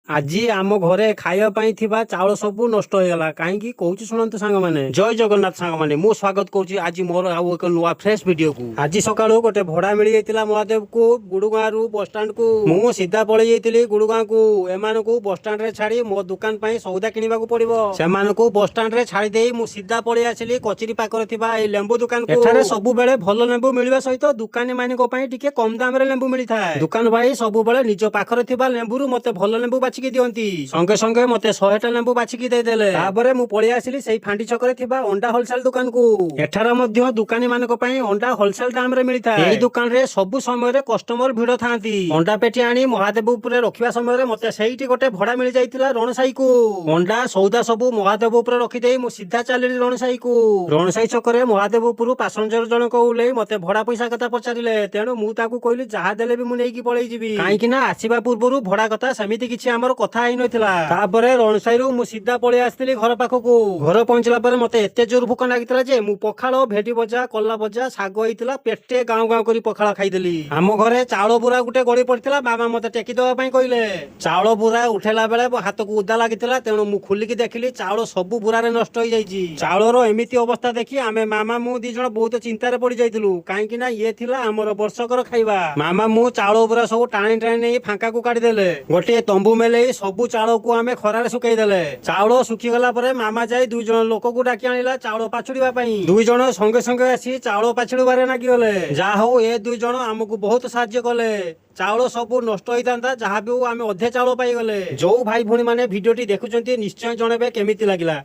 ଆଜି ଆମ ଘରେ ଖାଇବା ପାଇଁ ଥିବା ଚାଉଳ ସବୁ ନଷ୍ଟ ହେଇଗଲା। କାହିଁକି କହୁଛି, ଶୁଣନ୍ତୁ ସାଙ୍ଗମାନେ। ଜୟ ଜଗନ୍ନାଥ ସାଙ୍ଗମାନେ, ମୁଁ ସ୍ୱାଗତ କରୁଛି ଆଜି ମୋର ଆଉ ଏକ ନୂଆ ଫ୍ରେଶ ଭିଡିଓକୁ। ଆଜି ସକାଳୁ ଗୋଟେ ଭଡା ମିଳିଯାଇଥିଲା ମହାଦେବକୁ, ଗୁଡୁଗାଁରୁ ବସଷ୍ଟାଣ୍ଡ କୁ। ମୁଁ ସିଧା ପଳେଇ ଯାଇଥିଲି ଗୁଡୁଗାଁକୁ। ଏମାନଙ୍କୁ ବସଷ୍ଟାଣ୍ଡ ରେ ଛାଡି ମୋ ଦୋକାନ ପାଇଁ ସଉଦା କିଣିବାକୁ ପଡିବ। ସେମାନଙ୍କୁ ବସଷ୍ଟାଣ୍ଡ ରେ ଛାଡି ଦେଇ ମୁଁ ସିଧା ପଳେଇ ଆସିଲି କଚେରୀ ପାଖରେ ଥିବା ଏଇ ଲେମ୍ବୁ ଦୋକାନକୁ। ଏଠାରେ ସବୁବେଳେ ଭଲ ଲେମ୍ବୁ ମିଳିବା ସହିତ ଦୋକାନୀ ମାନଙ୍କ ପାଇଁ ଟିକେ କମ ଦାମରେ ଲେମ୍ବୁ ମିଳିଥାଏ। ଦୋକାନ ଭାଇ ସବୁବେଳେ ନିଜ ପାଖରେ ଥିବା ଲେମ୍ବୁରୁ ମତେ ଭଲ ଲେମ୍ବୁ ବାଛିକି ଦିଅନ୍ତି। ସଙ୍ଗେ ସଙ୍ଗେ ମତେ 100ଟା ଲେମ୍ବୁ ବାଛିକି ଦେଇଦେଲେ। ତାପରେ ମୁଁ ପଳେଇ ଆସିଲି ସେଇ ଫାଣ୍ଡି ଛକରେ ଥିବା ଅଣ୍ଡା ହୋଲସେଲ ଦୋକାନକୁ। ଏଠାରେ ମଧ୍ୟ ଦୋକାନୀ ମାନଙ୍କ ପାଇଁ ଅଣ୍ଡା ହୋଲସେଲ ଦାମରେ ମିଳିଥାଏ। ଏହି ଦୋକାନରେ ସବୁ ସମୟରେ କଷ୍ଟମର ଭିଡ ଥାନ୍ତି। ଅଣ୍ଡା ପେଟି ଆଣି ମହାଦେବ ଉପରେ ରଖିବା ସମୟରେ ମତେ ସେଇଠି ଗୋଟେ ଭଡା ମିଳି ଯାଇଥିଲା ରଣସାହିକୁ। ଅଣ୍ଡା ସଉଦା ସବୁ ମହାଦେବ ଉପରେ ରଖିଦେଇ ମୁଁ ସିଧା ଚାଲିଲି ରଣସାହିକୁ। ରଣସାହି ଛକରେ ମହାଦେବ ଉପରୁ ପାସେଞ୍ଜର ଜଣକ ଓହ୍ଲେଇ ମତେ ଭଡା ପଇସା କଥା ପଚାରିଲେ। ତେଣୁ ମୁଁ ତାକୁ କହିଲି, ଯାହା ଦେଲେ ବି ମୁଁ ନେଇକି ପଳେଇ ଯିବି, କାହିଁକି ନା ଆସିବା ପୂର୍ବରୁ ଭଡା କଥା ସେମିତି କିଛି ଆମର କଥା ହେଇନଥିଲା। ତାପରେ ରଣସାହିରୁ ମୁଁ ସିଧା ପଳେଇ ଆସିଥିଲି ଘର ପାଖକୁ। ଘର ପହଞ୍ଚିଲା ପରେ ମତେ ଏତେ ଜୋର ଭୋକ ଲାଗିଥିଲା ଯେ ମୁଁ ପଖାଳ, ଭେଣ୍ଡି ଭଜା, କଲରା ଭଜା, ଶାଗ ହେଇଥିଲା, ପେଟେ ଗାଉଁ ଗାଉଁ କରି ପଖାଳ ଖାଇଦେଲି। ଆମ ଘରେ ଚାଉଳ ବୁରା ଗୋଟେ ଗଳି ପଡିଥିଲା। ମାମା ମତେ ଟେକି ଦେବା ପାଇଁ କହିଲେ। ଚାଉଳ ବୁରା ଉଠେଇଲା ବେଳେ ମୋ ହାତକୁ ଉଦା ଲାଗିଥିଲା। ତେଣୁ ମୁଁ ଖୋଲିକି ଦେଖିଲି, ଚାଉଳ ସବୁ ବୁରାରେ ନଷ୍ଟ ହେଇଯାଇଛି। ଚାଉଳର ଏମିତି ଅବସ୍ଥା ଦେଖି ଆମେ ମାମା ମୁଁ ଦି ଜଣ ବହୁତ ଚିନ୍ତାରେ ପଡି ଯାଇଥିଲୁ, କାହିଁକି ନା ଇଏ ଥିଲା ଆମର ବର୍ଷକର ଖାଇବା। ମାମା ମୁଁ ଚାଉଳ ବୁରା ସବୁ ଟାଣି ଟାଣି ନେଇ ଫାଙ୍କାକୁ କାଢିଦେଲେ। ଗୋଟିଏ ତମ୍ବୁ ମେଲେଇ ସବୁ ଚାଉଳକୁ ଆମେ ଖରାରେ ଶୁଖେଇ ଦେଲେ। ଚାଉଳ ଶୁଖିଗଲା ପରେ ମାମା ଯାଇ ଦୁଇ ଜଣ ଲୋକକୁ ଡାକି ଆଣିଲା ଚାଉଳ ପାଛୁଡିବା ପାଇଁ। ଦୁଇ ଜଣ ସଙ୍ଗେ ସଙ୍ଗେ ଆସି ଚାଉଳ ପାଛୁଡିବାରେ ଲାଗିଗଲେ। ଯାହା ହଉ, ଏ ଦୁଇ ଜଣ ଆମକୁ ବହୁତ ସାହାଯ୍ୟ କଲେ। ଚାଉଳ ସବୁ ନଷ୍ଟ ହେଇଥାନ୍ତା, ଯାହା ବି ହଉ ଆମେ ଅଧେ ଚାଉଳ ପାଇଗଲେ। ଯୋଉ ଭାଇ ଭଉଣୀ ମାନେ ଭିଡିଓଟି ଦେଖୁଛନ୍ତି, ନିଶ୍ଚୟ ଜଣେଇବେ କେମିତି ଲାଗିଲା।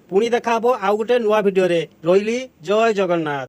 ପୁଣି ଦେଖା ହବ ଆଉ ଗୋଟେ ନୂଆ ଭିଡିଓରେ। ରହିଲି, ଜୟ ଜଗନ୍ନାଥ।